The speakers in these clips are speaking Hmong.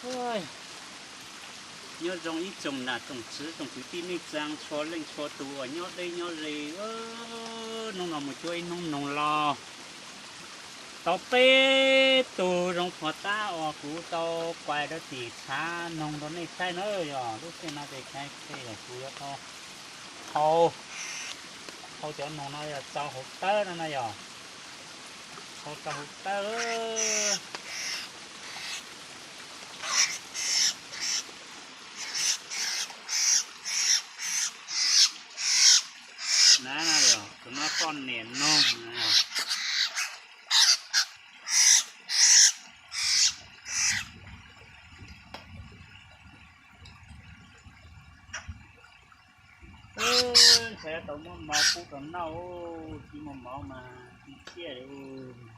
Ua, nyob zoo ib tsoom nam tsoom tswv tsoom kwv tij neej tsaa txhua leej txhua tus uas nyob deb nyob ze. Hnub no mus cuab ib hnub noog los tau peb tug zoo qhuav tab uas kuv tau kuais rau tim tshav noog rau nej saib na. Yog lub caij no ces kuv yuav tau hau, hau cov noog no yog tso hauv tawb no na yog, hau tso hauv tawb. Na, tus no poj niam noog. Ntshai tau muab mov pub rau noj, tsis muaj mov mas tsis ciaj li.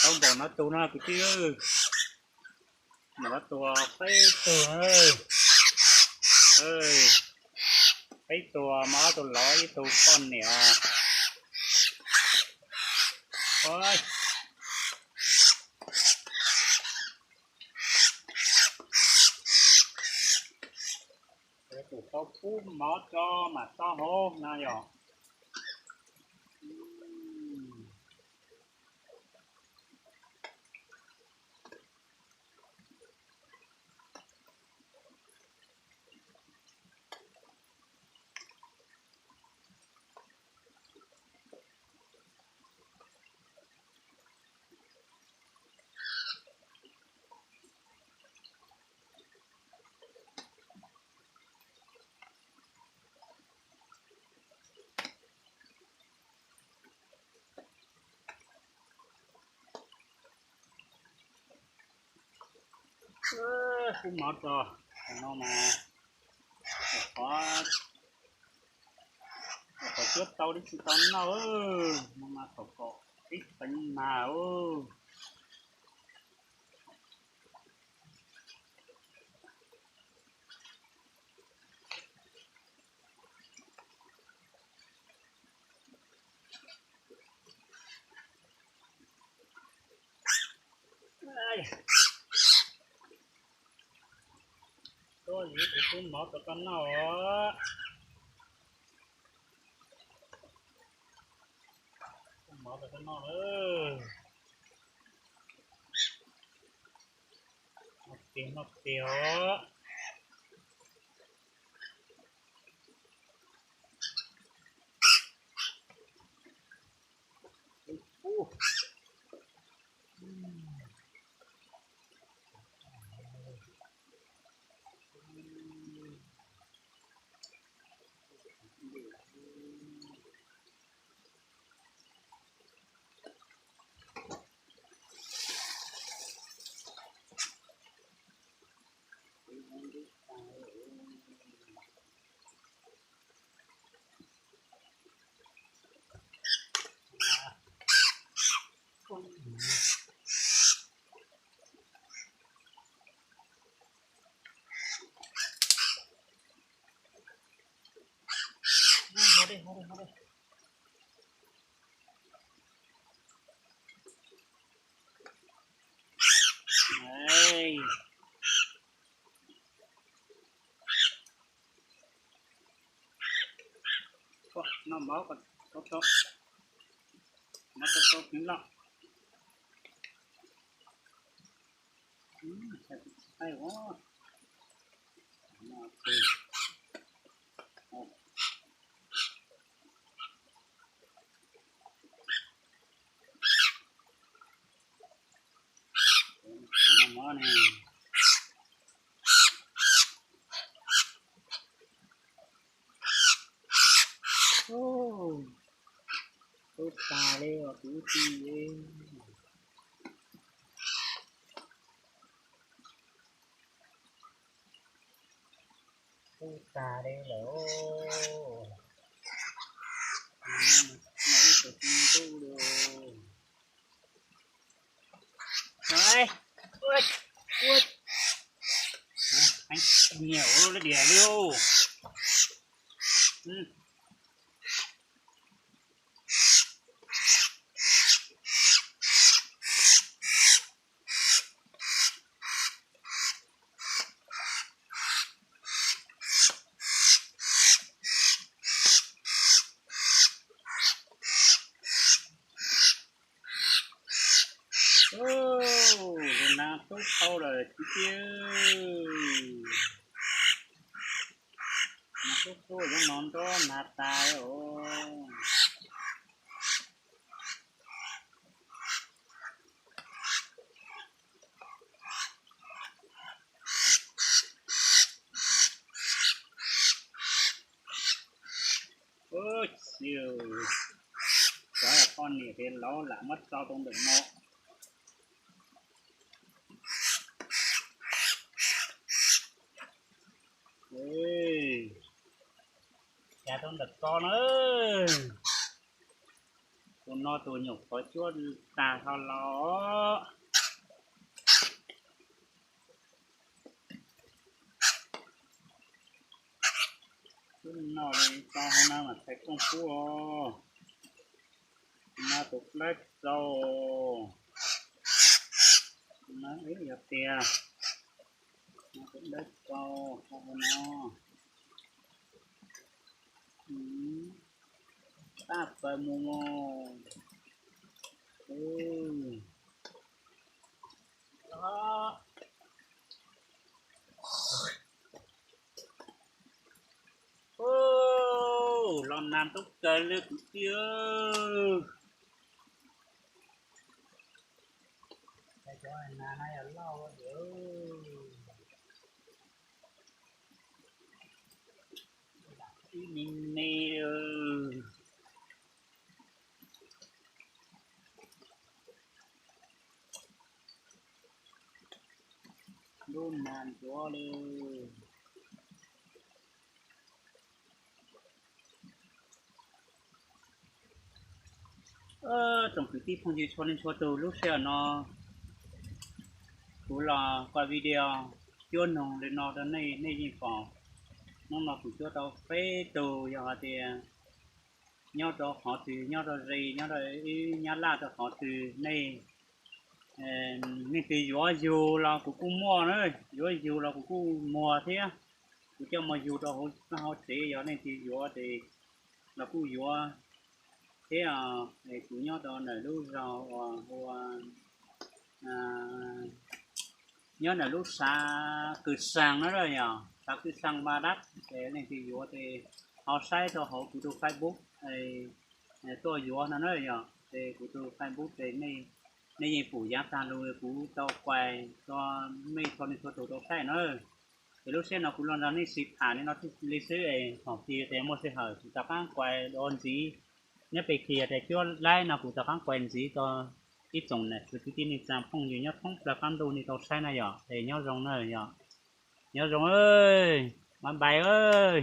Tau npaum no tus no kwv tij, npaum no tus peb tug, peb tug mas ob tug laus ib tug poj niam. Tus tau pub mov tso mas tau hauv no yog. Pub mov tso, no mas qhov, qhov cuab tau tsis tau noj, no mas kom kom ib teev mas. Tuaj yus kuv pub mov rau koj noj os. Pub mov rau koj noj. Noj tiag noj tiag os. Noj mov kom tau, mov tau tau kheev loj. Thaij ua, no tus Tas li os kwv tij. Kub tas li lawm. Ib tug tsis ntuj li. Nyiam lub diam li. Tus nas tub thau lawm kwv tij. Nas tub thau zoo no nrov nag tas os. Ub, xyov, cov poj niam tias laus lam muab tso rau ntawm no. Cas rau ntawm ko na. Tus no tus nyuam qhuav cuab tag ho los. Cuab no li tso hauv no mas thaiv kooj kub os. No tus dawb rau. No ib yog tiag. No tus dawb rau tso hauv no. Tab plaws mus mos. Ub, los nas tub kawg li kwv tij. Cov nas no yog loj ua diam. Ib me me. Lub nas ntxuav li. Tsoom kwv tij phooj ywg txhua leej txhua tus, lub sij hawm no kuv los koj video cuab noog li no rau nej, nej yeej pom. Hnub no kuv cuab tau peb tug, yog hais tias nyob rau qhov twg, nyob rau ze, nyob rau ib nyab laj rau qhov twg, nej leej twg yuav yug los kuv kuj muaj na, yuav yug los kuv kuj muag thiab. Kuv coj mus yug rau hauv tsev, yog leej twg yuav ces los kuj yuav thiab. Kuv nyob rau ntawm lub zos uas ua nyob ntawm lub xav Kws Xaas no yog xav Kws Xaas Npa Dab, ces leej twg yuav ces ho saib rau hauv kuv tus Facebook tuaj yuav no na yog. Ces kuv tus Facebook ces nej yeej pum yav tag lug kuv tau kuais rau nej txhua leej txhua tus tau saib na. Ces lub sij hawm no kuv los nrog nej sib tham li no li xwb es thaum twg tias muaj sij hawm kuv rov qab kuais dua ntxiv. Nyob pem kiag tias cuab laib no kuv rov qab kuais ntxiv rau ib tsoom niam txiv kwv tij neej tsa phooj ywg nyob thoob plaws qab ntuj nej tau saib na yog. Es nyob zoo na yog. Nyob zoo, bye bye.